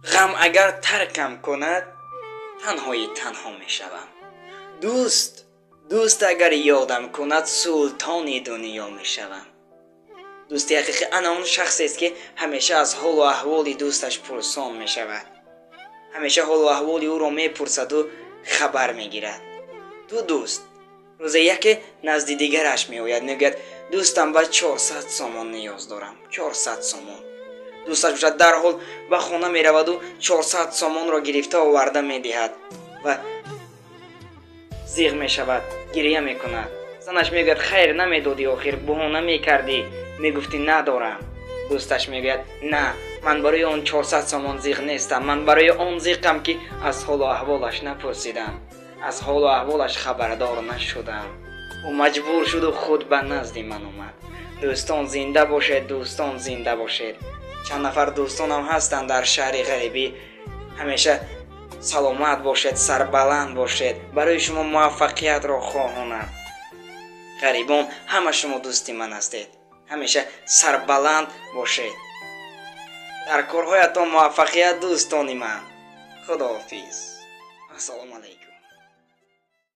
Ғам агар таркам кунад, танҳои танҳо мешавам. Дӯст, дӯст агар ёдам кунад, султони дунё мешавам. Дӯсти ҳақиқӣ ана он шахсест, ки ҳамеша аз ҳолу аҳволи дӯсташ пурсон мешавад, ҳамеша ҳолу аҳволи ӯро мепурсаду хабар мегирад. Ду дӯст рӯзе яке назди дигараш меояд, мегӯяд: «Дӯстам, ба 400 сомон ниёз дорам, 400 сомон». Дӯсташ бошад, дарҳол ба хона мераваду 400 сомонро гирифта оварда медиҳад ва зиғ мешавад, гиря мекунад. Занаш мегӯяд: «Хайр, намедодӣ, охир баҳона мекардӣ, мегуфтӣ надорам». Дӯсташ мегӯяд: «На, ман барои он 400 сомон зиғ нестам, ман барои он зиқам, ки аз ҳолу аҳволаш напурсидам, аз ҳолу аҳволаш хабардор нашудам. Ӯ маҷбур шуду худ ба назди ман омад». Дӯстон, зинда бошед, дӯстон, зинда бошед. Чанд нафар дӯстонам ҳастанд дар шаҳри ғарибӣ. Ҳамеша саломат бошед, сарбаланд бошед, барои шумо муваффақиятро хоҳонам. Ғарибон, ҳама шумо дӯсти ман ҳастед. Ҳамеша сарбаланд бошед, дар корҳоятон муваффақият, дӯстони ман. Худоҳофиз, ассалому алайкум.